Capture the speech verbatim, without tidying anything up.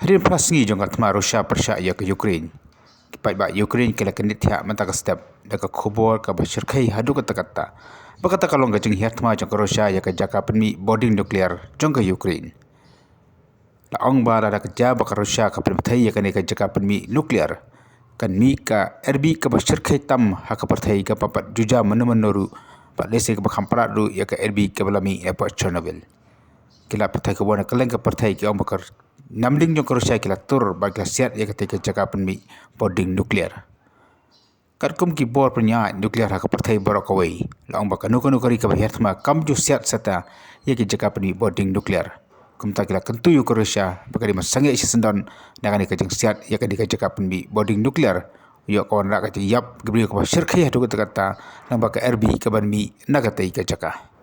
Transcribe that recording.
Hadien phra sngi jong ka thma Russia pyrshah ïa ka Ukraine, ki paidbah Ukraine ki la kyndit thiah mynta ka step da ka khubor kaba shyrkhei haduh katta katta ba kata ka long ka jinghiar thma jong ka Russia ïa ka jaka pynmih bording nuclear jong ka Ukraine. La ong ba lada ka jia ba ka Russia ka pynbthei ïa kane ka jaka pynmih nuclear, kan mih ka airbeat kaba shyrkhei tam ha ka pyrthei, kaba pat ju jia mynno mynno ruh, bad lehse kaba kham palat ruh ïa ka airbeat kaba la mih napoh Chernobyl. Ki lad pathai khubor na kylleng ka pyrthei ki ong ba ka namding jong ka Russia ki la tur bad ki la siat ïa katei ka jaka pynmih bording nuclear. Katkum ki bor pynïaid nuclear ha ka pyrthei baroh kawei, la ong ba kano kano ka ri kaba hiar thma kam ju siat seta ïa ki jaka pynmih bording nuclear. Kumta ki la kyntu ïa ka Russia ba ka dei ban sangeh shisyndon na kane ka jingsiat ïa kane ka jaka pynmih bording nuclear, ïoh ka wanrah ka jingïap ki briew kaba shyrkhei haduh katta katta, lyngba ka airbeat kaban mih na katei ka jaka.